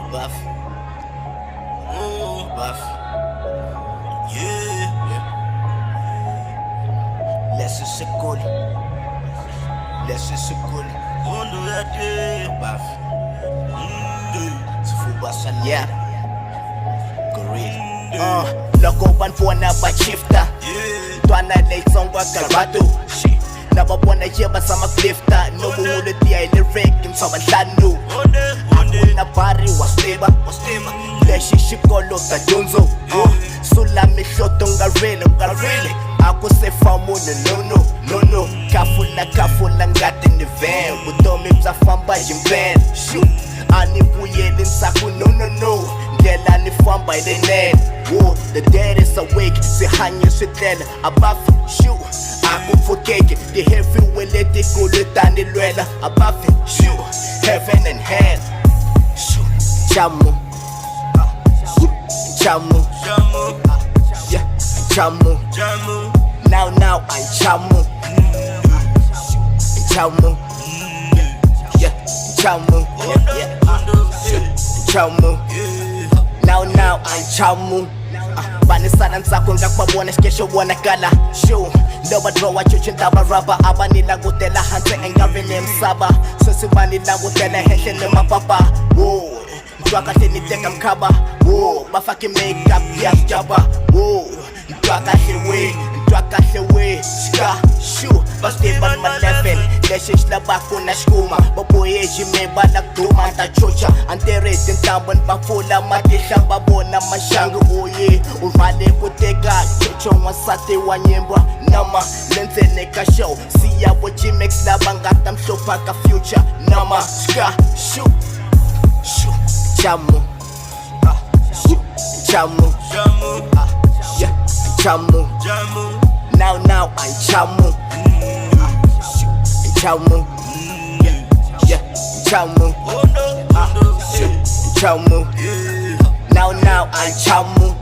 Buff. Oh, buff. Yeah. Yeah. Lesi sikolo. Lesi sikolo. Buff. Sifuba sa yeah. Gorilla. Loko vanhu va shifta. Twana leyitsongo karhatu. Na va vona ye va zama ku lifta. No vuhulu tiya hi le rek ntshova ntlhanu. Akuna bari wa swi tiva, wa swi tiva. Lexi xikolo ta dyondzo. Sula mihloto nga rili, nga rili. A ku se fa munhu no no no no. Khafula khafula ngati ni van. Vutomi bya famba hi mpela. Shoot. A ni vuyeli ndzhaku no no no. Ndlela ni famba hi leyinene. Whoa, the dead is awake. Swihanyo swi tlela above shoot. A ku pfukeki ti-heavy letikulu ta ni lwela above shoot. Heaven and hell. Shoot. Chamu. Chamu. Yeah. Chamu. Now now I'm chamu. Chamu. Yeah. Chamu. Yeah. Yeah. Chamu. Now now I'm chamu. Vanisana ntsako nga ku va vona xikexe vonakala xu no va drowa chuchu ta va rhaba a va ni langutela hansi enkarhini ya misava sweswi va ni langutela henhla ni mapapa wo ntwa kahle ni teka mkhava wo va faki makeup ya xichava wo ntwa kahle we ntwa kahle we xika xu va swi tiva ni ma-level lexi xi lavaku na xikuma va bohe jime va la ku duma ta chocha a ni tirhi tintambu ni va pfula matihla va vona maxangu oye u rhwale ku teka chocho n'wansati wa nyimbwa nama le ndzeni ka show siya vo Gmex lava nga ta mhlupha ka future nama xika xu xu chamu chamu yeah chamu now now I'm chamu chamu yeah chamu chamu now now I'm chamu.